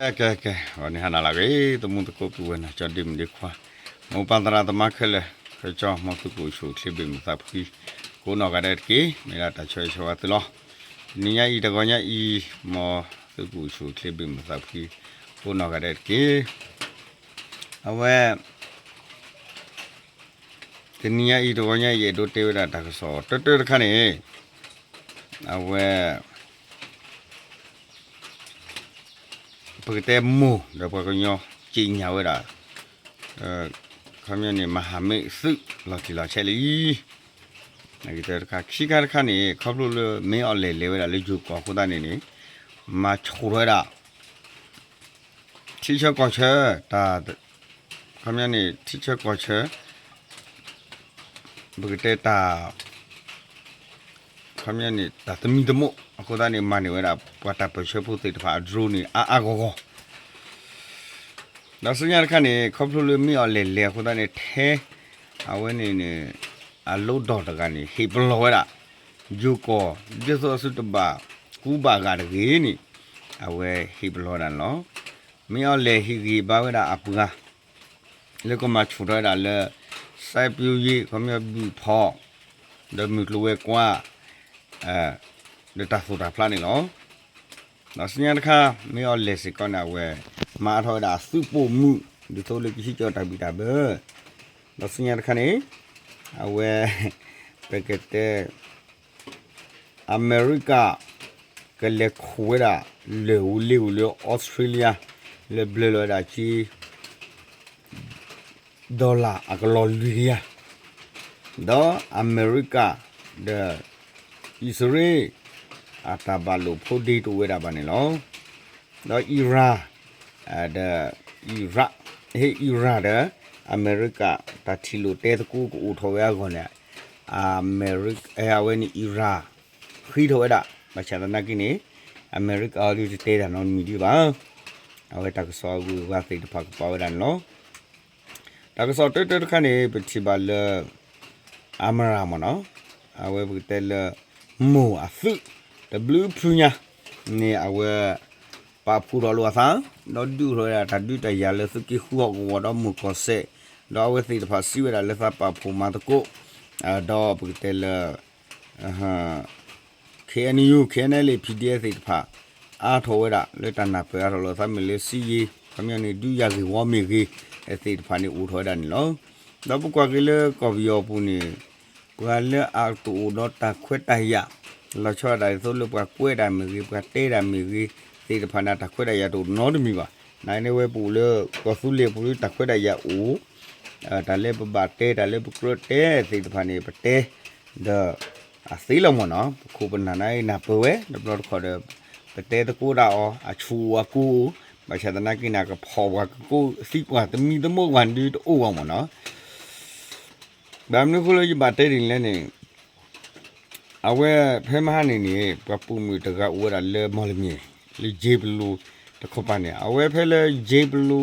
ကဲ ကဲ ကဲ ဂီၤန့ၣ်ဟါနၤလၢအဂ့ၤ သမူသကိးပုၢ်ဝဲၢ်နီၢ်ကၠီဒ့မုၣ်ဒ့ခွါ, မိၢ်ပၢ်သရၣ်သမါခဲလၢာ်, ကၠီ မ်သုကအိၣ်ဆူၣ်အိၣ်ချ့ဘၣ်မုာ်သးဖှံ, ကိးနီၢ်ဂၤဒဲးတက့ၢ်. မ့ၢ်ဒၣ်တၢ်ဆၢဂ့ၤဆၢဝါသုလီၤ. တနံၤညါအံၤတဂီၤညါအံၤ, မ်သုကအိၣ်ဆူၣ်အိၣ်ချ့ဘၣ်မုာ်သးဖှံ, ကိးနီၢ်ဂၤဒဲးတက့ၢ်. အဝဲ တနံၤညါအံၤတဂီၤညါအံၤ အဲၣ်ဒိးတဲဝဲဒၣ်တၢ်ကစီၣ်တၢတၢတခါန့ၣ်, အဝဲ ပကတဲမိၢ်ဒီးပှၤကညီ က့ညါဝဲဒၣ်, ခီပညီန့ၣ် မဟာမိတ်သုးလီၤတံၢ်လီၤဆဲးလံ. ခံခါတခါန့ၣ် ခီဖျိလၢမ့ၢ်အီၤလဲၤလဲၤဝဲဒၣ်လၢယိၤကီၢ်အဃိသတးန့ၣ်န့ၣ်, မၤဆူၣ်ထီၣ်ဝဲဒၣ် ထံဆၢကီၢ်ဆၢ, တၢ် ခီပညီန့ၣ် ထံဆၢကီၢ်ဆၢ ပကတဲတၢ် ခီပညီန့ၣ် တၢ်သမံသမိးအဃိသတးန့ၣ် မၤန့ၢ်ဝဲဒၣ် ပှၤတၢ်ပၢၢ်ဆၢဖိသ့ၣ်တဖၣ်အ drone န့ၣ် အါအါဂီၢ်ဂီၢ်. ဒီးဆူညါတခါန့ၣ် ခီဖျိလၢမ့ၢ်အီၤလဲၤလဲၤအဃိသတးန့ၣ် ထဲ အဝဲန့ၣ်န့ၣ် အလိၣ်ဒီၣ်တဂၤန့ၣ် ဟ့ၣ်ပလီၢ်ဝဲဒၣ် ယိၤကီၢ် ဒ်သိးအသုတဘၣ်ကူဘၣ်ဂာ်တဂ့ၤန့ၣ် အဝဲဟ့ၣ်ပလီၢ်ဝဲဒၣ်န့ၣ်လီၤ. မ့ၢ်အီၤလဲၤဟ့ၣ်ဂံၢ်ဘါဝဲဒၣ်အပှၤ လၢကမၤဆူၣ်ထီၣ်ဝဲဒၣ်လၢ စိုက်ပျိုးရေး ခီပညီ ဘုၣ်ဖီၣ် ဒီးမုၢ်ကျိၤဝဲၤကွာ် ဒီးတၢ်သိၣ်တၢ်ဖျါန့ၣ်လီၤ. ဒီးဆူညါတခါ မ့ၢ်အီၤလဲၤစ့ၢ်ကီးန့ၣ် အဝဲ မၤအါထီၣ်ဝဲဒၣ်အသုးပိာ်မုၣ် ဒ်သိးလၢကဟံးကၠီတၢ်ဘံၣ်တၢ်ဘၢ. ဒီးဆူညါတခါန့ၣ် အဝဲ ပကတဲ အမဲရကၤ ကလဲၤခိၣ်ဝဲဒၣ် လၢၢ်ဧိၤလ့ဧိၤလၢ အီစထြ့လယါ လၢဘျၢလီၤဝဲဒၣ်က့ dollar အကလီၢ်လွံၢ်ကယၤ, ဒီးအမဲရကၤ ဒီး အံၣ်စရ့လး အတၢ်ဘၣ်လိာ်ဖိးဒ့တအိၣ်ဝဲဒၣ်ဘၣ်န့ၣ်လီၤ. ဒီး Iran ဒီး Iraq, ဟ့ၣ် Iran ဒီး အမဲရကၤ တၢ်ထံၣ်လိာ်တဲသကိးကအိၣ်ထီၣ်ဝဲအဂီၢ်န့ၣ် အမဲရကၤ အဝဲန့ၣ် Iran ဃ့ထီၣ်ဝဲဒၣ် ဘၣ်ဆၣ်သနာ်က့န့ၣ် အမဲရကၤအီၤဒုးတတဲတၢ်နီတမံၤဒံးဘၣ်. အဝဲတၢ်ကစီၣ်အဂုၤအဂၤသ့ၣ်တဖၣ်ကပာ်ဝဲဒၣ်န့ၣ်လီၤ. တၢ်ကစီၣ်တၢတၢတခါန့ၣ် ပထံၣ်ဘၣ်လၢ အမရၤမ့ၢ်နီၤ, အဝဲပကတဲလၢ မိၢ်အသုး တဘျုးဖုညါန့ၣ် အဝဲ ပာ်ဖှိၣ်ထီၣ်လိာ်အသး ဒီးဒုးအိၣ်ထီၣ်ဝဲဒၣ်တၢ်ဒုးတၢ်ယၤလၢသုးက့ဃုဟီၣ်ကဝီၤဒီးမုၢ်ကီၢ်စဲၣ်, ဒီးအဝဲသ့ၣ်တဖၣ်စံးဝဲဒၣ်လၢသးပာ်ဖှိၣ်မၤသကိး, ဒီးပကတဲလၢ KNU, KNLA, PDF သ့ၣ်တဖၣ် အါထီၣ်ဝဲဒၣ်လၢတၢ်နၢ်ပၢၢ်အါထီၣ်လိာ်သးမ့ၢ်လၢစံယ့ၤ ခီပညီန့ၣ် ဒုးယၤဂ့ၢ်ဝီမ့ၢ်ဂ့ၤ သ့ၣ်တဖၣ်န့ၣ်အိၣ်ထီၣ်ဝဲဒၣ်န့ၣ်လီၤ. ဒီးပကွၢ်က့ၤလၢကီၢ်ပယီၤပူၤန့ၣ် ပှၤလၢအတအိၣ်ဒီးတၢ်ခွဲးတၢ်ယာ် လီၤဆီဒၣ်တၢ်ဒ်သိးလၢပှၤကွဲးတၢ်မ့ၢ်ဂ့ၤ ပှၤတဲတၢ်မ့ၢ်ဂ့ၤ သ့ၣ်တဖၣ်န့ၣ် တၢ်ခွဲးတၢ်ယာ်တအိၣ်နီတမံၤဘၣ်. နာ်န့ၣ်ဝဲပအိၣ်လၢကီၢ်သူလ့ၤပူၤလၢတၢ်ခွဲးတၢ်ယာ်အိၣ် တၢ်လၢပဘၣ်တဲ တၢ်လၢပကြၢးတဲသ့ၣ်တဖၣ်န့ၣ် ပတဲ ဒီး အသ့လီၤမ့ၢ်နီၤ, ပခိၣ်ပနၢ်န့ၣ်နၢ်ပၢၢ်ဝဲ တဘျီတခီၣ်ဒီး ပတဲသကိးဒၣ်အီၤ အဆူၣ်အိၣ်အကိၢ်အိၣ်, ဘၣ်ဆၣ်သနာ်က့န့ၣ် ကဖီၣ်ပှၤကကိးသံပှၤသမံသမိးပှၤဒုးတအိၣ်ဘၣ်မ့ၢ်နီၤ. ဘၣ်မနုၤအဃိလၢယဘၣ်တဲဒ်န့ၣ်လဲၣ်န့ၣ် အဝဲဖဲမဟါန့ၣ်န့ၣ် ပှၤပိာ်မုၣ်တဂၤအိၣ်ဝဲဒၣ်လၢမီၢ်လမၠဲၣ် လၢယ့ပလူတခီပၤန့ၣ် အဝဲဖဲလၢယ့ပလူ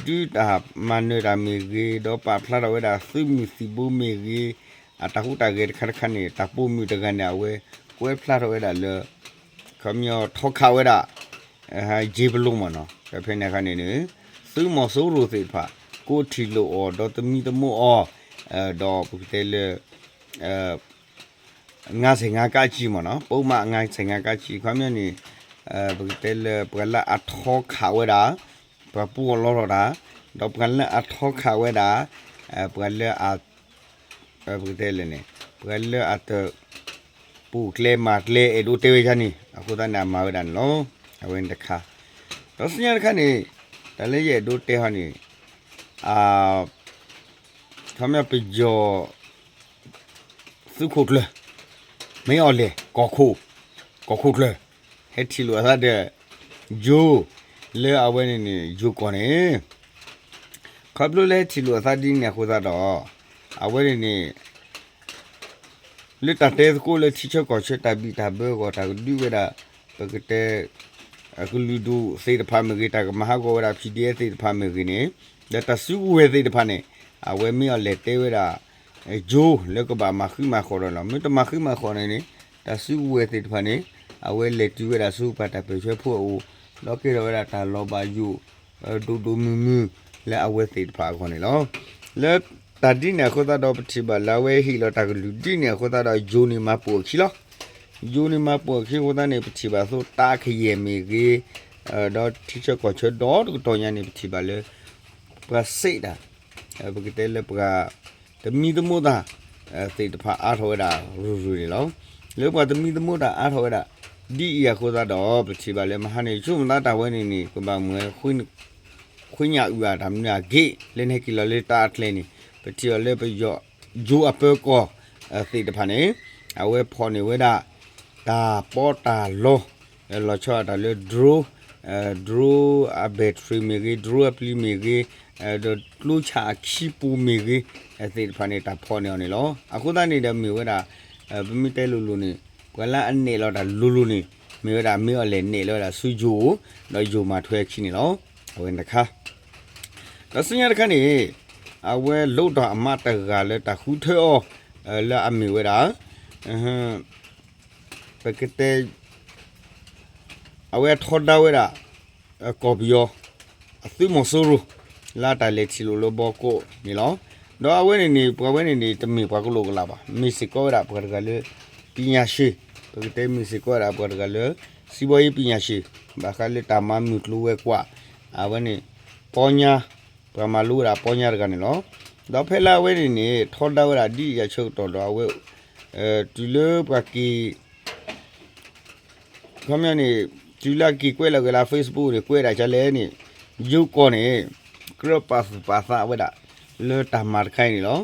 ဒုးတၢ်မၤနၢၤတၢ်မ့ၢ်ဂ့ၤ ဒီးပာ်ဖျါထီၣ်ဝဲဒၣ်သုးမုၢ်သံၣ်ဘိမ့ၢ်ဂ့ၤ အတၢ်ဟူးတၢ်ဂဲၤတခါတခါန့ၣ် တၢ်ပိာ်မုၣ်တဂၤန့ၣ် အဝဲကွဲးဖျါထီၣ်ဝဲဒၣ်လၢ ခီပညီထီခးဝဲဒၣ် ယ့ပလူမ့ၢ်နီၤ, ဒီးဖဲန့ၣ်အခါန့ၣ်န့ၣ် သုးမီၤစိရိၤသ့ၣ်တဖၣ် ကိးထံၣ်လိာ်အီၤ ဒီးသမံသမိးအီၤ ဒီးပကတဲလၢ ငါးဆယ့်ငါး ကၠံမ့ၢ်နီၤ, ပုဒ်မ ငါးဆယ့်ငါး ကၠံ ခီပညီန့ၣ် ပကတဲလၢပှၤလၢအထီခးဝဲဒၣ် ပှၤပူအီၣ်လီထီၣ်တၢ်, ဒီးပှၤလၢအထီခးဝဲဒၣ် ပှၤလၢအ ပကတဲလဲၣ်န့ၣ် ပှၤလၢအတ ပူၤကျဲမၤကျဲအဲၣ်ဒိးတဲဝဲယါန့ၣ် အဃိသတးန့ၣ် အမၤဝဲဒၣ်န့ၣ်လီၤ. အဝဲန့ၣ်တခါ, ဒီးဆူညါတခါန့ၣ် တၢ်လၢယအဲၣ်ဒိးတဲဟီန့ၣ် ခီပညီပယီၤ သုးခိၣ်ကျၢၢ် မ့ၢ်အီၤလဲၣ် ကီၢ်ခိၣ် ကီၢ်ခိၣ်ကျၢၢ် ဟဲထံၣ်လိာ်အသးဒီး ယိၤ လၢအဝဲန့ၣ်န့ၣ် ယိၤကီၢ်န့ၣ် ခီဖျိလၢဟဲထံၣ်လိာ်အသးဒ်န့ၣ်အဃိသတးဒီး အဝဲန့ၣ်န့ၣ် လၢတၢ်တဲသကိးလၢထံဆၢကီၢ်ဆၢတၢ်ဘံၣ်တၢ်ဘၢအဂီၢ် တၢ်ကဒုးဝဲဒၣ် ပကတဲ ကလုာ်ဒူၣ်သ့ၣ်တဖၣ်မ့ၢ်ဂ့ၤ တၢ်ကမၤဟးဂီၤဝဲဒၣ် PDF သ့ၣ်တဖၣ်မ့ၢ်ဂ့ၤန့ၣ် ဒီးတၢ်စုကဝဲၤသ့ၣ်တဖၣ်န့ၣ် အဝဲမ့ၢ်အီၤလဲၤတဲဝဲဒၣ် ယိၤလၢကဘၣ်မၤဃံမၤဃီၤဒီးလီၤ. မ့ၢ်တမၤဃံမၤဃီၤန့ၣ်န့ၣ် တၢ်စုကဝဲၤသ့ၣ်တဖၣ်န့ၣ် အဝဲလဲၤတုၤဝဲဒၣ်ဆူပှၤတၢ်ပၢၢ်ဆၢဖိအအိၣ် ဒီးကဲထီၣ်ဝဲဒၣ်တၢ်လီၤဘၣ်ယိၣ် ဒိၣ်ဒိၣ်မုၢ်မုၢ်လၢအဝဲသ့ၣ်တဖၣ်အဂီၢ်န့ၣ်လီၤ. လၢတၢ်ဒ်န့ၣ်အဃိသတးဒီး ပထံၣ်ဘၣ်လၢအဝဲဟ့ၣ်လီၤတၢ်ကလုၢ်ဒ်န့ၣ်အဃိသတးဒီး ယိၤန့ၣ်မၤပိာ်အခံလီၤ. ယိၤန့ၣ်မၤပိာ်အခံအဃိသတးန့ၣ် ပထံၣ်ဘၣ်သိးတၢ်ကယဲၢ်မ့ၢ်ဂ့ၤ, ဒီးထံဆၢကီၢ်ဆၢဒီတကတီၢ်ညါန့ၣ် ပထံၣ်ဘၣ်လၢ ပှၤစံးတၢ် ပကတဲလၢပှၤ သမံသမိးတၢ် သ့ၣ်တဖၣ်အါထီၣ်ဝဲဒၣ်ရူၤရူၤန့ၣ်လီၤ. လၢပှၤသမံသမိးတၢ်အါထီၣ်ဝဲဒၣ် ဒ်အံၤအဃိသတးဒီး ပထံၣ်ဘၣ်လၢမဟါန့ၣ် ဆိကမိၣ်သးတၢ်ဝဲန့ၣ်န့ၣ် ကဘၣ်မ့ၢ်ဝဲ ဃ့ညၣ်အုၣ်အတၢ်မနုၤအဂ့ၢ် လၢနဟဲက့ၤလီၤလၢတၢ်အကျဲန့ၣ် ပထံၣ်အီၤလၢပယီၤ ယိၤအပၢၤကီၢ် သ့ၣ်တဖၣ်န့ၣ် အဝဲဖီၣ်န့ၢ်ဝဲဒၣ် တၢ်ပီးတၢ်လီ လီၤဆီဒၣ်တၢ်လၢ drone drone အ battery မ့ၢ်ဂ့ၤ drone အပျံၤမ့ၢ်ဂ့ၤ ဒီးကျိဆၣ်အခံပူၤမ့ၢ်ဂ့ၤ သ့ၣ်တဖၣ်န့ၣ် တၢ်ဖီၣ်န့ၢ်အီၤန့ၣ်လီၤ. အဃိသတးန့ၣ်ဒီးမ့ၢ်ဝဲဒၣ် ပမ့ၢ်တဲလိၤလိၤန့ၣ် ပှၤလၢအနဲၣ်လီၤတၢ်လိၤလိၤန့ၣ် မ့ၢ်ဝဲဒၣ် မ့ၢ်အီၤလဲၣ်နဲၣ်လီၤဝဲဒၣ်ဆူယိၤ ဒီးယိၤမၤထွဲအခံန့ၣ်လီၤ. အဝဲန့ၣ်တခါ ဒီးဆူညါတခါန့ၣ် အဝဲလိၣ်ထီၣ်အမါတဂၤလၢတၢ်ဃုထၢအီၤ လၢအမ့ၢ်ဝဲဒၣ် ပကတဲ အဝဲထီဒါဝဲဒၣ် ကီၢ်ပယီၤ အသုးမီၤစိရိၤ လၢတၢ်လဲၤထံၣ်လိာ်လၢဘီကိးန့ၣ်လီၤ. ဒီးအဝဲန့ၣ်န့ၣ် ပှၤဝဲန့ၣ်န့ၣ် တမ့ၢ်ပှၤကလိာ်ကလာ်ဘၣ် မ့ၢ်စ့ၢ်ကီးဝဲဒၣ်ပှၤတဂၤလၢ ပညာရှင် ပကတဲမ့ၢ်စ့ၢ်ကီးဝဲဒၣ်ပှၤတဂၤလၢ စီးပွားရေးပညာရှင် ဘၣ်ဃးလၢတၢ်မၤမုၢ်ကျိၤဝဲၤကွာ် အဝဲန့ၣ် ပီညါ ပှၤမၤလိဝဲဒၣ်ပီညါတဂၤန့ၣ်လီၤ. ဒီးဖဲလၢအဝဲန့ၣ်န့ၣ် ထီဒါဝဲဒၣ်ဒ်အံၤအဆၢကတီၢ်ဒီးအဝဲ တုၤလၢပှၤက့ၤ ခီပညီန့ၣ် တုၤလၢအက့ၤကွဲးလီၤက့ၤလၢ Facebook န့ၣ် ကွဲးဒၣ်ကလဲၣ်န့ၣ် ယိၤကီၢ်န့ၣ် ကြၢးပာ်သူၣ်ပာ်သးဝဲဒၣ် လၢတၢ်မၤတခါအံၤန့ၣ်လီၤ.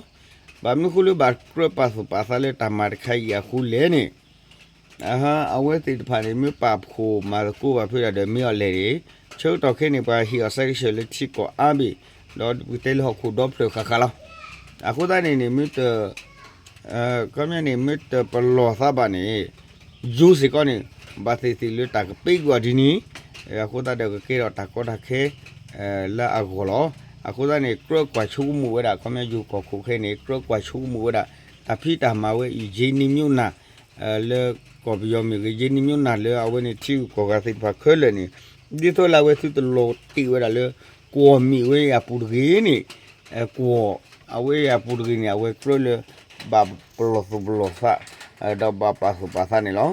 ဘၣ်မနုၤဃိလၢဘၣ်ကြၢးပာ်သူၣ်ပာ်သးလၢတၢ်မၤတခါအံၤအဃိလဲၣ်န့ၣ် အဝဲသ့ၣ်တဖၣ်န့ၣ် မ့ၢ်ပာ်ဖှိၣ်မၤသကိးဘၣ်ဖဲဒၣ်ဒီးမ့ၢ်အီၤလဲၣ်န့ၣ် ဆၢကတီၢ်ခဲအံၤန့ၣ် ပှၤဟ့ၣ်အီၤ sanction လၢထံကီၢ်အါဘ့ၣ် ဒီးပကတဲလၢဟီၣ်ခိၣ်ဒီဖျၢၣ်ဃၣ်ဃၣ်လီၤ. အဃိသတးန့ၣ်န့ၣ် မ့ၢ်တ ခီပညီန့ၣ် မ့ၢ်တပလီၢ်သးဘၣ်န့ၣ် ယိၤစ့ၢ်ကီးန့ၣ် ဘၣ်သ့ၣ်သ့ၣ်လၢတၢ်ကပ့ၤကွံာ်အီၤဒ်န့ၣ် အဃိသတးဒီးကကဲထီၣ်တၢ်ကီတၢ်ခဲ လၢအဂီၢ်လီၤ. အဃိသတးန့ၣ် ကြၢးကွၢ်ဆိကမိၣ်ဝဲဒၣ် ခီပညီယိၤကီၢ်ခိၣ်ခဲအံၤန့ၣ် ကြၢးကွၢ်ဆိကမိၣ်ဝဲဒၣ် တၢ်ဖံးတၢ်မၤဝဲအံၤ ယ့နံၤမျိးနၢ် လၢကီၢ်ပယီၤမ့ၢ်ဂ့ၤ ယ့နံၤမျိးနၢ်လၢအဝဲန့ၣ် ထံဂုၤကီၢ်ဂၤသ့ၣ်တဖၣ်ခဲလၢာ်န့ၣ် ဒ်သိးလၢအဝဲသုတလီၤတ့ၢ်ဝဲဒၣ်လၢ ကွီၢ်မ့ၢ်ဝဲအပူၤတဂ့ၤန့ၣ် ကွီၢ်အဝဲအပူၤတဂ့ၤန့ၣ် အဝဲကြၢးလၢ ဘၣ်ပလီၢ်သူၣ်ပလီၢ်သး ဒီးဘၣ်ပာ်သူၣ်ပာ်သးန့ၣ်လီၤ.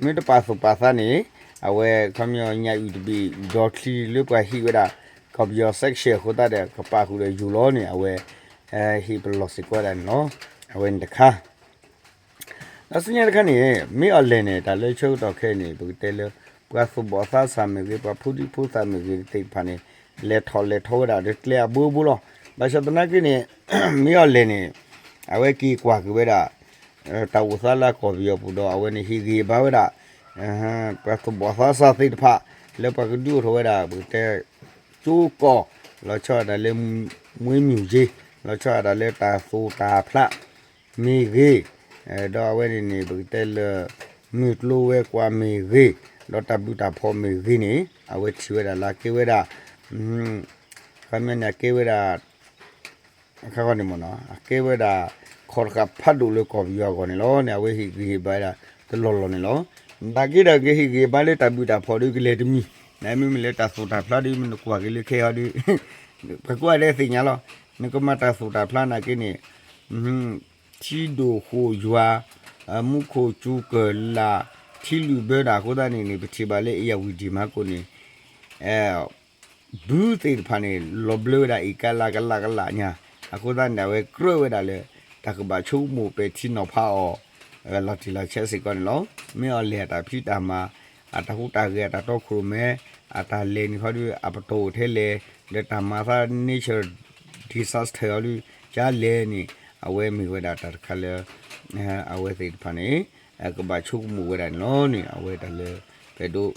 မ့ၢ်တပာ်သူၣ်ပာ်သးန့ၣ် အဝဲခီပညီညၣ်အုၣ်တဘ့ၣ်ဒီချံလၢပှၤဟ့ၣ်ဝဲဒၣ် ကီၢ်ပယီၤ sanction အဃိသတးဒီး ကပာ်ဃုာ်ဒီးယိၤလီၤန့ၣ် အဝဲ ဟ့ၣ်ပလီၢ်စ့ၢ်ကီးဝဲဒၣ်န့ၣ်လီၤ. အဝဲန့ၣ်တခါ ဒီးဆူညါတခါန့ၣ် မ့ၢ်အီၤလဲၣ်န့ၣ် တၢ်လၢဆၢကတီၢ်ခဲအံၤန့ၣ် ပကတဲလၢ ပှၤသူၣ်ဘီၣ်သးစၢ်မ့ၢ်ဂ့ၤ ပှၤဖိဒံဖိသၣ်မ့ၢ်ဂ့ၤသ့ၣ်တဖၣ်န့ၣ် လဲၤထီၣ်လဲၤထီဝဲဒၣ်လၢကျဲအဘိဘိလီၤ. ဘၣ်ဆၣ်သနာ်က့န့ၣ် မ့ၢ်အီၤလဲၣ်န့ၣ် အဝဲက့ၤကွၢ်က့ၤဝဲဒၣ် တၢ်အိၣ်သးလၢအကီၢ်ပယီၤပူၤဒီး အဝဲန့ၣ်ဟ့ၣ်ဂံၢ်ဟ့ၣ်ဘါဝဲဒၣ် ပှၤသူၣ်ဘီၣ်သးစၢ်သ့ၣ်တဖၣ် လၢပှၤကဒုးအိၣ်ထီၣ်ဝဲဒၣ် ပကတဲ ကၠိကီၢ် လီၤဆီဒၣ်တၢ်လၢ မွေးမြူရေး လီၤဆီဒၣ်တၢ်လၢတၢ်သူၣ်တၢ်ဖျး မ့ၢ်ဂ့ၤ, ဒီးအဝဲန့ၣ်န့ၣ် ပကတဲလၢ မုၢ်ကျိၤဝဲၤကွာ်မ့ၢ်ဂ့ၤ, ဒီးတၢ်ဘုၣ်တၢ်ဖှီၣ်မ့ၢ်ဂ့ၤန့ၣ် အဝဲထံၣ်ဝဲဒၣ်လၢအကဲဝဲဒၣ် ခီပညီန့ၣ် အကဲဝဲဒၣ် အခါဂီၢ်န့ၣ်မ့ၢ်နီၤ အကဲဝဲဒၣ် ခီၣ်တဃာ်ဖးဒိၣ်လၢကီၢ်ပယီၤအဂီၢ်န့ၣ်လီၤန့ၣ် အဝဲဟ့ၣ်ဂံၢ်ဟ့ၣ်ဘါဒၣ်တလီၢ်လီၢ်န့ၣ်လီၤ. နာ်က့ဒီးကဟ့ၣ်ဂံၢ်ဟ့ၣ်ဘါလၢတၢ်ဘုၣ်တၢ်ဖှီၣ်ဒီးကလဲၤတမံၤ, နမ့မ့ၢ်လၢတၢ်သူၣ်တၢ်ဖျးဒီး မ့ၢ်နကွၢ်က့ၤလၢခဲအံၤဒီး ပှၤကိးဂၤဒဲးသ့ၣ်ညါလီၤ. နကမၤတၢ်သူၣ်တၢ်ဖျးနာ်က့န့ၣ် ထံဒိၣ်ဃိၣ်ယွၤ, မူခိၣ်စူၤကၢၢ်လၢ်, ထံလုၣ်ဘၢတၢ်အဃိသတးန့ၣ်န့ၣ် ပထံၣ်ဘၣ်လၢအ့ၣ်ယၣ်ဝံၤဒံၣ်မးကိၣ်န့ၣ် ဘုသ့ၣ်တဖၣ်န့ၣ် လီၤဘျၢဝဲဒၣ်အံၤကလးကလးကလးညါ, အဃိသတးန့ၣ် အဝဲကြၢးဝဲဒၣ်လၢ တၢ်ကဘၣ်ဆိကမိၣ်ပဲာ်ထံနီၤဖးအီၤ လီၤတံၢ်လီၤဆဲးစ့ၢ်ကီးန့ၣ်လီၤ. မ့ၢ်အီၤလဲၣ်အတၢ်ဖံးတၢ်မၤ အတၢ်ဟူးတၢ်ဂဲၤ အတၢ်တီခိၣ်ရိၣ်မဲ အတၢ်လဲၤန့ၣ်ခီဒီး အပတီၢ်အိၣ်ထဲလဲၣ် လၢတၢ်မၤသး nature disaster အီၤဒီး ကလဲၤန့ၣ် အဝဲမ့ၢ်ဝဲဒၣ်တၢ်တခါလၢ အဝဲသ့ၣ်တဖၣ်န့ၣ် ကဘၣ်ဆိကမိၣ်ဝဲဒၣ်န့ၣ်လီၤန့ၣ် အဝဲတၢ်လၢ ပဒိး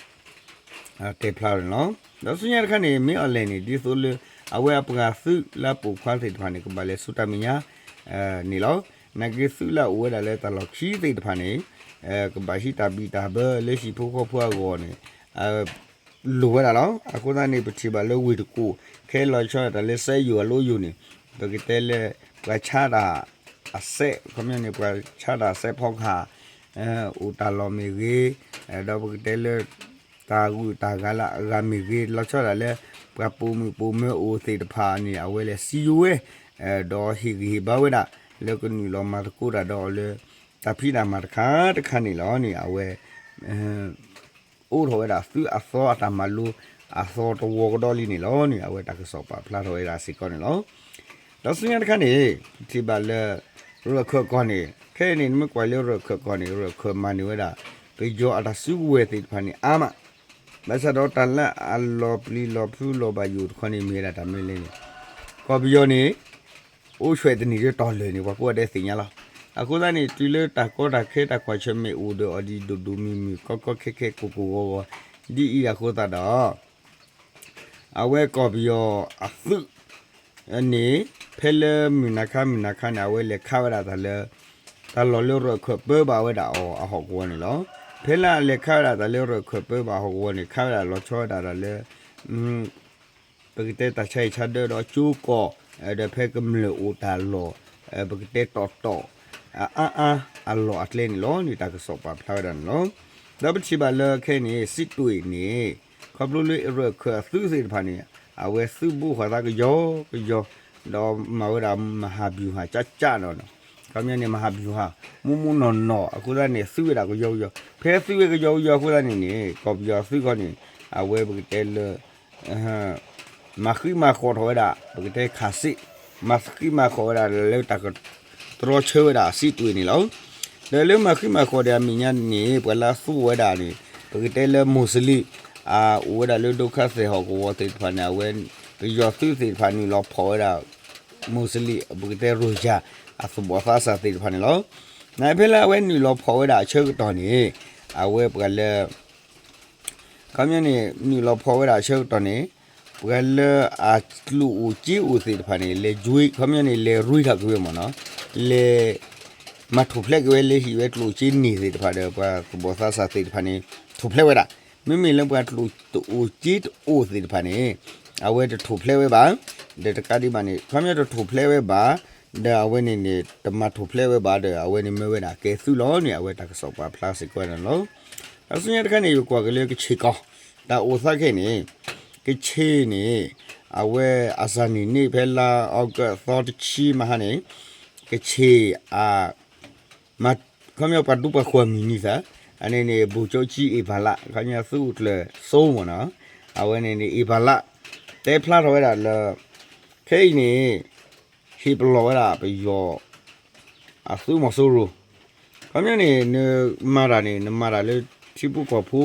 တဲဖျါန့ၣ်လီၤ. ဒီးဆူညါတခါန့ၣ် မ့ၢ်အီၤလဲၣ်န့ၣ် ဒ်သိးလၢ အဝဲအပှၤသုးလၢအပိာ်ခွါသ့ၣ်တဖၣ်န့ၣ် ကဘၣ်လဲၤဆူတၢ်မဲာ်ညါ န့ၣ်လီၤ. နာ်က့သုးလၢအအိၣ်ဝဲဒၣ်လၢတၢ်လီၢ်ခံသ့ၣ်တဖၣ်န့ၣ် ကဘၣ်ဟံးတၢ်ဘံၣ်တၢ်ဘၢလၢဟံၣ်ဖိဃီဖိအဂီၢ်န့ၣ် လိၣ်ဝဲဒၣ်လီၤ. အဃိသတးန့ၣ် ပထံၣ်ဘၣ်လၢဝ့ၢ်တကူၣ် ခဲလီၤဆီဒၣ်တၢ်လၢစဲယိာ်အလိယိာ်န့ၣ် ပကတဲလၢ ပှၤဆါတၢ်အစဲး ခီပညီန့ၣ် ပှၤဆါတၢ်အစဲးဖီကဟၣ် အိၣ်တၢ်လီၢ်မ့ၢ်ဂ့ၤ, ဒီးပကတဲလၢ တၢ်ဂုၤတၢ်ဂၤလၢအဂၤမ့ၢ်ဂ့ၤ လီၤဆီဒၣ်တၢ်လၢ ပှၤပိာ်မုၣ်ပိာ်မၢၤအိၣ်သ့ၣ်တဖၣ်န့ၣ် အဝဲလဲၤစံယိၤဝဲ ဒီးဟ့ၣ်ဂံၢ်ဟ့ၣ်ဘါဝဲဒၣ် လၢကနုာ်လီၤမၤသကိးတၢ်ဒီးအီၤလၢ တၢ်ဖံးတၢ်မၤတခါတခါန့ၣ်လီၤန့ၣ် အဝဲ အိးထီၣ်ဝဲဒၣ်သုးအသီအတၢ်မၤလိ အသီတဝီကဒီးလံန့ၣ်လီၤန့ၣ် အဝဲတၢ်ကစီၣ်ပာ်ဖျါထီၣ်ဝဲဒၣ်စ့ၢ်ကီးန့ၣ်လီၤ. ဒီးဆူညါတခါန့ၣ် ပထံၣ်ဘၣ်လၢ ရၢၢ်ခၢၣ်ကီၢ်န့ၣ် ခဲအံၤန့ၣ် နမ့ၢ်ကွၢ်လၢရၢၢ်ခၢၣ်ကီၢ်န့ၣ် ရၢၢ်ခၢၣ်မၤန့ၢ်ဝဲဒၣ် ပယီၤအတၢ်စုကဝဲၤသ့ၣ်တဖၣ်န့ၣ်အါမး, ဘၣ်ဆၣ်ဒီးတၢ်လၢအလီၤပျံၤလီၤဖုးလီၤဘၣ်ယိၣ်တခီန့ၣ် မ့ၢ်ဝဲဒၣ်တၢ်မနုၤလဲၣ်န့ၣ် ကီၢ်ပယီၤန့ၣ် အိၣ်ဆှဲးတနံၤဒ်တီၢ်လၢာ်န့ၣ် ပှၤကိးဂၤဒဲးသ့ၣ်ညါလီၤ. အဃိသတးန့ၣ် တုၤလၢတၢ်ကီတၢ်ခဲတၢ်ကွၢ်ဆၢၣ်မဲာ်အိၣ်ဒီးအီၤဒ်ဒိၣ်ဒိၣ်မုၢ်မုၢ် ကီကီခဲခဲကိၢ်ကိၢ်ဂီၤဂီၤ ဒ်အံၤအဃိသတးဒီး အဝဲကီၢ်ပယီၤအသုးန့ၣ် ဖဲလၢမုၢ်နၤခါမုၢ်နၤခါန့ၣ် အဝဲလဲၤခးဝဲဒၣ်တၢ်လၢ တၢ်လီၢ်လၢရၢၢ်ခၢၣ်ပၢဘၣ်ဝဲဒၣ်အီၤအဟီၣ်ကဝီၤန့ၣ်လီၤ. ဖဲလၢအလဲၤခးဝဲဒၣ်တၢ်လၢရၢၢ်ခၢၣ်ပၢဘၣ်ဟီၣ်ကဝီၤန့ၣ် ခးဝဲဒၣ်လီၤဆီဝဲဒၣ်တၢ်လၢ ပကတဲတၢ်ဆါဟံၣ်ဆါဒၢဒီးကၠိကီၢ် ဒီးဖဲကမျၢၢ်အိၣ်တၢ်လီၢ် ပကတဲတီၢ်တီၢ် အါအါအလီၢ်အကျဲန့ၣ်လီၤန့ၣ် တၢ်ကစီၣ်ပာ်ဖျါဝဲဒၣ်န့ၣ်လီၤ. ဒီးပထံၣ်ဘၣ်လၢခဲအံၤန့ၣ် စံးတွ့ၣ်န့ၣ် ခီဖျိလၢရၢၢ်ခၢၣ်အသုးသ့ၣ်တဖၣ်န့ၣ် အဝဲသုးဘူးဃာ်သးကယီကယီ ဒီးမၤဝဲဒၣ်မဟာဗျူဟာ ကၠၢ်ကၠၢ်နီၢ်နီၢ် ခီပညီန့ၣ် မဟာဗျူဟာ မူးမူးနီၢ်နီၢ် အဃိသတးန့ၣ် သုးဝဲဒၣ်ကယီကယီ ဖဲသုးဝဲကယီကယီအဃိသတးန့ၣ်န့ၣ် ကီၢ်ပယီၤအသုးခီန့ၣ် အဝဲပကတဲလၢ မၤဃံမၤဃီၤထီၣ်ဝဲဒၣ် ပကတဲခးစ့ၣ် မၤဃံမၤဃီၤဝဲဒၣ်လၢတၢ်ကတြီဆၢဝဲဒၣ်အစံးတွ့ၣ်န့ၣ်လီၤ. ဒီးလၢမၤဃံမၤဃီၤဒံးအမဲာ်ညါန့ၣ် ပှၤလၢအသူဝဲဒၣ်န့ၣ် ပကတဲလၢ Muslim အအိၣ်ဝဲဒၣ်လၢဒုက္ခသည်ဟီၣ်ကဝီၤသ့ၣ်တဖၣ်န့ၣ် အဝဲ ပယီၤသုးသ့ၣ်တဖၣ်နုာ်လီၤဖီၣ်ဝဲဒၣ် Muslim ပကတဲ Rohingya အသူၣ်ဘီၣ်သးစၢ်သ့ၣ်တဖၣ်န့ၣ်လီၤ. နဖဲလၢအဝဲနုာ်လီၤဖီၣ်ဝဲဒၣ်အဆၢကတီၢ်န့ၣ် အဝဲပှၤလၢ ခီပညီန့ၣ် နုာ်လီၤဖီၣ်ဝဲဒၣ်အဆၢကတီၢ်န့ၣ် ပှၤလၢအကျိၣ်အိၣ်စ့အိၣ်သ့ၣ်တဖၣ်န့ၣ် လဲၤ join ခီပညီန့ၣ် လဲၤရ့ထီၣ်က့ၤဝဲမ့ၢ်နီၤ လဲၤ မၤထူၣ်ဖျဲးက့ၤဝဲ လဲၤဟံးဝဲကျိၣ်စ့န့ၢ်သ့ၣ်တဖၣ်ဒီး ပှၤသူၣ်ဘီၣ်သးစၢ်သ့ၣ်တဖၣ်န့ၣ် ထူၣ်ဖျဲးဝဲဒၣ်. မ့မ့ၢ်လၢပှၤကျိၣ်တအိၣ်စ့တအိၣ်သ့ၣ်တဖၣ်န့ၣ် အဝဲတထူၣ်ဖျဲးဝဲဘၣ်. ဒီးတကးဒံးဘၣ်န့ၣ် ခီပညီတထူၣ်ဖျဲးဝဲဘၣ် ဒီးအဝဲန့ၣ်န့ၣ် တမၤထူၣ်ဖျဲးဝဲဘၣ်ဒီး အဝဲန့ၣ်မၢဝဲဒၣ်ကဲသုးလီၤန့ၣ် အဝဲတၢ်ကစီၣ်ပာ်ဖျါစ့ၢ်ကီးဝဲဒၣ်န့ၣ်လီၤ. ဒီးဆူညါတခါန့ၣ် ယကွၢ်က့ၤလၢကခ့ၣ်ကီၢ် တၢ်အိၣ်သးခဲအံၤန့ၣ် ကခ့ၣ်န့ၣ် အဝဲအစၢ်နံၣ်န့ၣ် ဖဲလါအီကူးသီတဆံမဟါန့ၣ် ကခ့ၣ်အ ခီပညီပှၤဒူပှၤဃိၤအမုၢ်နံၤသး အန့ၣ်န့ၣ် ဗိုလ်ချုပ်ကြီး အ့ၣ်ပၢ်လး ခီပညီသုးအုပ်ချုပ်စိုးမ့ၢ်နီၤ အဝဲန့ၣ်န့ၣ် အ့ၣ်ပၢ်လး တဲဖျါထီၣ်ဝဲဒၣ်လၢ ခဲအံၤန့ၣ် ဟ့ၣ်ပလီၢ်ဝဲဒၣ်ပယီၤ အသုးမီၤစိရိၤ ခီပညီန့ၣ် နမၤတၢ်န့ၣ် နမၤတၢ်လၢ ထံဖိကီၢ်ဖိ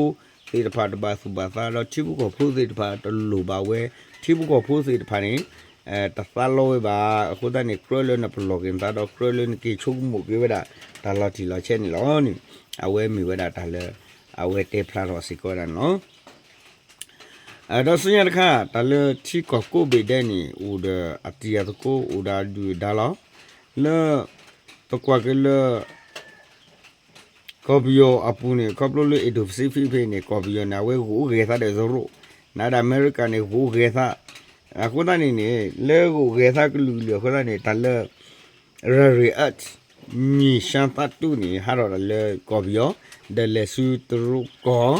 သ့ၣ်တဖၣ်တဘၣ်သူၣ်ဘၣ်သးဒီး ထံဖိကီၢ်ဖိသ့ၣ်တဖၣ်တလိၣ်ဘၣ်ဝဲ ထံဖိကီၢ်ဖိသ့ၣ်တဖၣ်န့ၣ် တသးလီဝဲဘၣ်. အဃိသတးန့ၣ် ကြၢးလၢနပလီၢ်က့ၤနသးဒီး ကြၢးလၢနက့ၤဆိကမိၣ်က့ၤဝဲဒၣ် တၢ်လီၤတံၢ်လီၤဆဲးန့ၣ်လီၤန့ၣ် အဝဲမ့ၢ်ဝဲဒၣ်တၢ်လၢ အဝဲတဲဖျါထီၣ်စ့ၢ်ကီးဝဲဒၣ်န့ၣ်လီၤ. ဒီးဆူညါတခါ တၢ်လၢထံကီၢ်ကိးဘ့ၣ်ဒဲးန့ၣ် အိၣ်ဒီးအတံၤအသကိး အိၣ်ဒီးအဒုၣ်အဒါလီၤ. လၢ ပကွၢ်က့ၤလၢ ကီၢ်ပယီၤအပူၤန့ၣ် ခီဖျိလၢ Indo-Pacific ဖဲန့ၣ် ကီၢ်ပယီၤန့ၣ် အဝဲဂုာ်အိၣ်ဂဲၤသးဒီးတရူး, နဒၣ်အမဲရကၤန့ၣ် ဂုာ်အိၣ်ဂဲၤသး, အဃိသတးန့ၣ်န့ၣ် လၢဂုာ်အိၣ်ဂဲၤသးကလုာ်ကလုာ်အဃိသတးန့ၣ် တၢ်လၢ rare earth မြေရှားသတ္တုန့ၣ် ဟးထီၣ်တၢ်လၢကီၢ်ပယီၤ ဒီးလဲၤဆူတရူးကီၢ်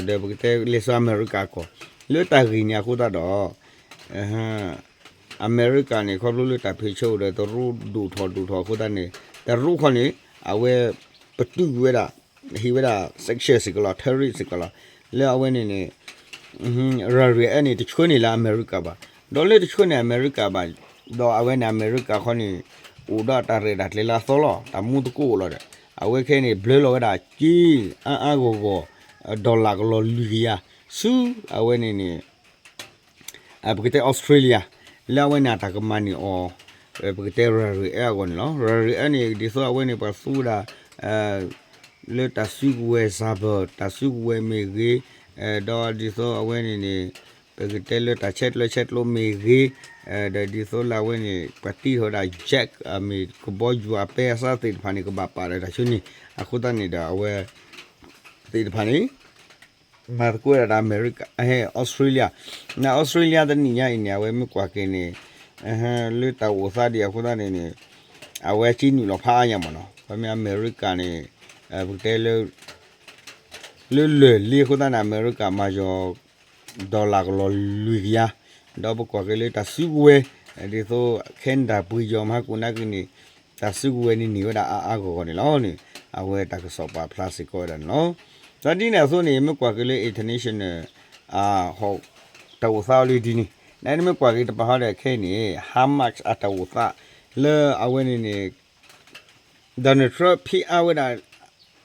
ဒီးပကတဲလဲၤဆူအမဲရကၤကီၢ် လၢတၢ်ဂ့ၢ်န့ၣ်အဃိသတးဒီး အမဲရကၤန့ၣ် ခီဖျိလၢတၢ်ဖံးဆၢအိၣ်ဒီးတရူးဒိၣ်ထီၣ်ဒိၣ်ထီၣ်အဃိသတးန့ၣ် တရူးခီန့ၣ် အဝဲပတုာ်ကွံာ်ဝဲဒၣ် ဟ့ၣ်ဝဲဒၣ် sanction စ့ၢ်ကီးလီၤ tariff စ့ၢ်ကီးလီၤ လၢအဝဲန့ၣ်န့ၣ် rare earth န့ၣ် တဆှၢန့ၢ်လၢအမဲရကၤဘၣ်, ဒီးလၢတဆှၢန့ၢ်အမဲရကၤဘၣ်, ဒီးအဝဲန့ၣ်အမဲရကၤခီန့ၣ် အိၣ်ဒီးတၢ်ရဲၣ်တၢ်ကျဲၤလၢအသီလီၤ တၢ်မူသကိးအိၣ်လီၤဒီး အဝဲခဲအံၤန့ၣ် ဘျၢလီၤဝဲဒၣ်က့ အါအါဂီၢ်ဂီၢ် dollar ကလီၤလွံၢ်ကယၤ ဆူအဝဲန့ၣ်န့ၣ် ပကတဲ Australia လၢအဝဲန့ၣ်အတၢ်ကမၤန့ၢ်အီၤ ပကတဲ rare earth အဂီၢ်န့ၣ်လီၤ. rare earth န့ၣ် ဒ်သိးအဝဲန့ၣ် ပှၤသူဝဲဒၣ် လၢတၢ်စုကဝဲၤ zebra တၢ်စုကဝဲၤမ့ၢ်ဂ့ၤ, ဒီးဒ်သိးအဝဲန့ၣ်န့ၣ် ပကတဲလၢတၢ်ဆဲးကျၢဆဲးကျိးမ့ၢ်ဂ့ၤ, ဒီးဒ်သိးလၢအဝဲန့ၣ် ပှၤတံၢ်ထီၣ်ဝဲဒၣ် jet အမ့ၢ်ကဘီယူၤအပဲအသးသ့ၣ်တဖၣ်န့ၣ် ကဘၣ်ပာ်ဒီးတၢ်ဆၢန့ၣ် အဃိသတးန့ၣ်ဒီးအဝဲ သ့ၣ်တဖၣ်န့ၣ် မၤသကိးဝဲဒၣ်ဒီးအမဲရကၤ ဟဲ Australia, န Australia တနံၣ်ညါအံၤန့ၣ် အဝဲမ့ၢ်ကွၢ်က့ၤန့ၣ် လၢတၢ်အိၣ်သးဒံးအဃိသတးန့ၣ်န့ၣ် အဝဲက့နုာ်လီၤဖးအါညါမ့ၢ်နီၤ ခီပညီအမဲရကၤန့ၣ် ပကတဲလၢ လၢလၢၢ်လံအဃိသတးန့ၣ် အမဲရကၤမၤယီၤ dollar ကလီၤလွံၢ်ကယၤ, ဒီးပကွၢ်က့ၤလၢတၢ်စုကဝဲၤ ဒ်သိး Canada ပှ့ၤယီၤမၤဟါကိးနာ်က့န့ၣ် တၢ်စုကဝဲၤန့ၣ်န့ၢ်ဝဲဒၣ်အါအါဂီၢ်ဂီၢ်န့ၣ်လီၤန့ၣ် အဝဲတၢ်ကစီၣ်ပာ်ဖျါစ့ၢ်ကီးဝဲဒၣ်န့ၣ်လီၤ. ဒီးဒ်န့ၣ်အသိးန့ၣ် မ့ၢ်ကွၢ်က့ၤလၢ international အ ဟီၣ် တၢ်အိၣ်သးအီၤလၢဒ်န့ၣ် နမ့ၢ်ကွၢ်က့ၤတပာ်ဃီဒီးခဲအံၤန့ၣ် Hamas အတၢ်အိၣ်သး လၢအဝဲန့ၣ်န့ၣ် Donald Trump ဖံးအါဝဲဒၣ်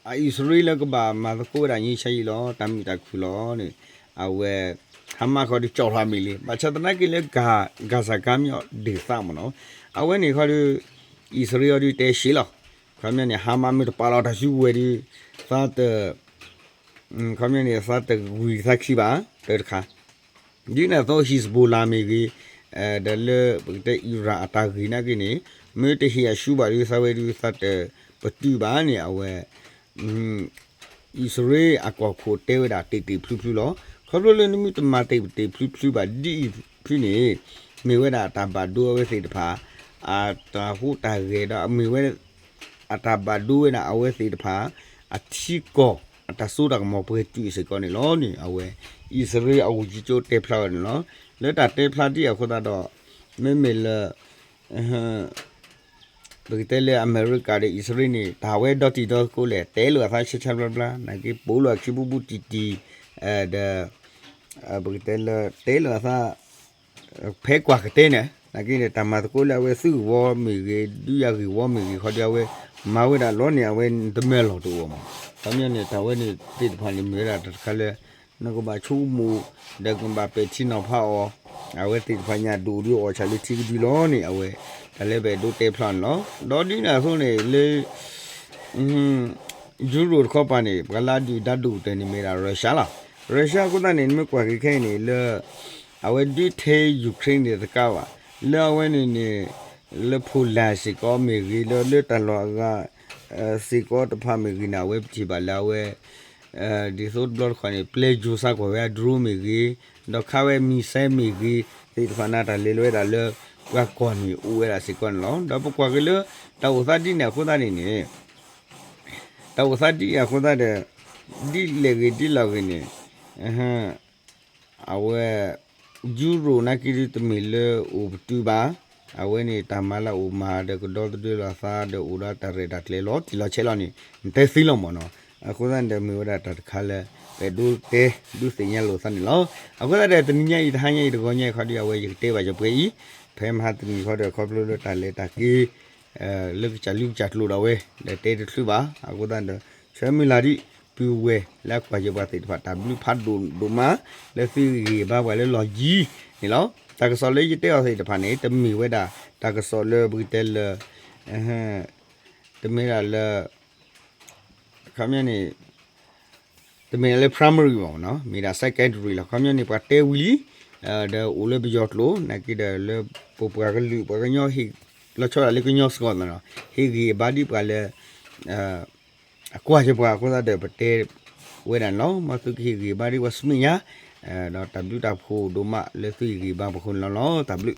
အံၣ်စရ့လးလၢကဘၣ်မၤသကိးဝဲဒၣ် ငြိမ်းချမ်းရေး လီၤ တၢ်မုာ်တၢ်ခုၣ်လီၤန့ၣ် အဝဲ Hamas ခီဒီးကၠီၣ်ထီၣ်မ့ၢ်လံ ဘၣ်ဆၣ်သနာ်က့လၢ Gaza ကါမ့ၢ်အီၤဒုးသးမ့ၢ်နီၤ အဝဲန့ၣ်ခီဒီး အံၣ်စရ့လးအီၤဒုးတဲရှဲလီၤ ခီပညီန့ၣ် Hamas မ့ၢ်တပာ်လီၤတၢ်စုကဝဲၤဒီး သးတ ခီပညီန့ၣ် သးတဝံၤသးခံဘၣ် တၢတခါ ဒ်န့ၣ်အသိး Hezbollah မ့ၢ်ဂ့ၤ ဒီးလၢပကတဲ Iran အတၢ်ဂ့ၢ်နာ်က့န့ၣ် မ့ၢ်တဟ့ၣ်အရှုံးဘၣ်ဒီး သးဝဲဒုးသးတပတုာ်ဘၣ်န့ၣ် အဝဲ အံၣ်စရ့လးအကီၢ်ခိၣ်တဲဝဲဒၣ်တ့ၢ်တ့ၢ်ဖျုးဖျုးလီၤ. ခီဖျိလၢနမ့ၢ်တမၤတ့ၢ်တ့ၢ်ဖျုးဖျုးဘၣ်ဒ်အံၤဖုန့ၣ် မ့ၢ်ဝဲဒၣ်အတၢ်ဘၣ်ဒိအဝဲသ့ၣ်တဖၣ် အတၢ်ဟူးတၢ်ဂဲၤဒီးမ့ၢ်ဝဲ အတၢ်ဘၣ်ဒိဝဲဒၣ်အဝဲသ့ၣ်တဖၣ် အထံကီၢ် အတၢ်စိတၢ်ကမီၤပှဲၤတုာ်စ့ၢ်ကီးန့ၣ်လီၤန့ၣ် အဝဲ အံၣ်စရ့လးအဝူၤကၠိတဲဖျါဝဲန့ၣ်လီၤ. လၢတၢ်တဲဖျါဒ်အံၤအဃိသတးဒီး မ့မ့ၢ်လၢ ပကတဲလၢအမဲရကၤဒီးအံၣ်စရ့လးန့ၣ် တၢ်ဝဲဒီတံၤဒီသကိးလဲၣ် တဲလိာ်အသးဆါဆါဘျါဘျါ နာ်က့ပိာ်လိာ်အခံဘူးဘူးတံၢ်တံၢ် ဒီး ပကတဲလၢတဲလိာ်အသး ဖဲကွၢ်ကတဲန့ၣ် နာ်က့န့ၣ် တၢ်မၤသကိးလၢအဝဲသုးဂ့ၢ်ဝီမ့ၢ်ဂ့ၤ ဒုးယၤဂ့ၢ်ဝီမ့ၢ်ဂ့ၤခီဒီး အဝဲမၤဝဲဒၣ်လီၤန့ၣ် အဝဲတမၢလီၤတအိၣ်မး. ခီပညီန့ၣ် တၢ်ဝဲန့ၣ်သ့ၣ်တဖၣ်န့ၣ် မ့ၢ်ဝဲဒၣ်တၢ်တခါလၢ နကဘၣ်ဆိကမိၣ် ဒီးကဘၣ်ပဲာ်ထံနီၤဖးအီၤ အဝဲသ့ၣ်တဖၣ်ညါဒိၣ်ဒုးအီၣ်ဆၣ်လၢထံကဒုလီၤန့ၣ် အဝဲ တၢ်လၢပအဲၣ်ဒိးတဲဖျါန့ၣ်လီၤ. ဒီးဒ်န့ၣ်အသိးန့ၣ် လၢ ယူရိၤတခီပၤန့ၣ် ပှၤလၢအဒုၣ်ဒါဒိၣ်ကတၢၢ်န့ၣ်မ့ၢ်ဒၣ် Russia လီၤ. Russia အဃိသတးန့ၣ် နမ့ၢ်ကွၢ်က့ၤခဲအံၤန့ၣ် လၢ အဝဲဒုးထဲ Ukraine န့ၣ်တကးဘၣ် လၢအဝဲန့ၣ်န့ၣ် လၢ Poland စ့ၢ်ကီးမ့ၢ်ဂ့ၤ လၢလၢတၢ်လီၢ်အဂၤ စ့ၢ်ကီးတဖၣ်မ့ၢ်ဂ့ၤန့ၣ် အဝဲပထံၣ်ဘၣ်လၢအဝဲ ဒ်သိးတဘျီတခီၣ်န့ၣ် ပျဲယိၤဆါကွၢ်ဝဲအ drone မ့ၢ်ဂ့ၤ ဒီးခးဝဲ missile မ့ၢ်ဂ့ၤ သ့ၣ်တဖၣ်န့ၣ် တၢ်လဲၤလၢဝဲဒၣ်လၢ ပှၤကီၢ်န့ၣ်အိၣ်ဝဲဒၣ်စ့ၢ်ကီးန့ၣ်လီၤ. ဒီးပကွၢ်က့ၤလၢ တၢ်အိၣ်သးဒ်န့ၣ်အဃိသတးန့ၣ်န့ၣ် တၢ်အိၣ်သးဒ်အံၤအဃိသတးဒီး ဒ်လဲၣ်ဂ့ၤဒ်လဲၣ်ဂ့ၤန့ၣ် အဝဲ ယူရိၤနာ်က့ဒုးတမ့ၢ်လၢအိၣ်ပတုာ်ဘၣ်. အဝဲန့ၣ်တၢ်မၤလၢအိၣ်မၤဒီးကဒီသဒၢလိာ်သးဒီးအိၣ်ဒီးတၢ်ရဲၣ်တၢ်ကျဲၤလီၤတံၢ်လီၤဆဲးလီၤန့ၣ် နတဲသ့လီၤမ့ၢ်နီၤ. အဃိသတးန့ၣ်ဒီးမ့ၢ်ဝဲဒၣ်တၢ်တခါလၢ ပအဲၣ်ဒိးတဲဒုးသ့ၣ်ညါလိာ်သးန့ၣ်လီၤ. အဃိသတးဒီးတနံၤညါအံၤ တဟါညါအံၤ တဂီၤညါအံၤခီဒီး အဝဲယကတဲဘၣ်ယပှဲၤအံၤ ဖဲမဟါတနံၤခီဒီး ခီဖျိလၢတၢ်လဲၤတၢ်က့ၤ လၢကစၢ်လူကစၢ်ကျိၤဒၣ်ဝဲ ဒီးတဲတချုးဘၣ်. အဃိသတးဒီး ဆၢမုၢ်လၢ်ဒ် ပုၢ်ဝဲၢ်လၢအကွၢ်ယပှၤသ့ၣ်တဖၣ် တၢ်ဘျုးဖးဒိၣ်ဒိၣ်မး လၢသုဂံၢ်ဘါပှၤလၢလီၢ်ယံၤန့ၣ်လီၤ. တၢ်ကစီၣ်လၢယတဲအီၤသ့ၣ်တဖၣ်န့ၣ် တမ့ၢ်ဝဲဒၣ် တၢ်ကစီၣ်လၢပကတဲလၢ တမ့ၢ်ဒၣ်လၢ ခီပညီန့ၣ် တမ့ၢ်ဒၣ်လၢ primary ဘၣ်နီၤ မ့ၢ်ဒၣ် secondary လီၤ. ခီပညီန့ၣ် ပှၤတဲဝံၤလံ ဒီးအိၣ်လၢပယီၤကျိာ် နာ်က့ဒီးလၢပပှၤကလုာ် ပှၤကညီဟ့ၣ်လီၤဆီဒၣ်လၢကညီစ့ၢ်ကီးနီၤ ဟ့ၣ်ဂံၢ်ဘါဒ်ပှၤလၢ အကွၢ်ယပှၤအဃိသတးဒီး ပတဲဝဲဒၣ်န့ၣ်လီၤ. မ်သုကဟ့ၣ်ဂံၢ်ဘါဒ်ပှၤဆူမဲာ်ညါ ဒီးတၢ်ဘျုးတၢ်ဖှိၣ်ဒိၣ်မးလၢသုဟ့ၣ်ဂံၢ်ဘါပှၤအဃိန့ၣ်လီၤ. တၢ်ဘျုး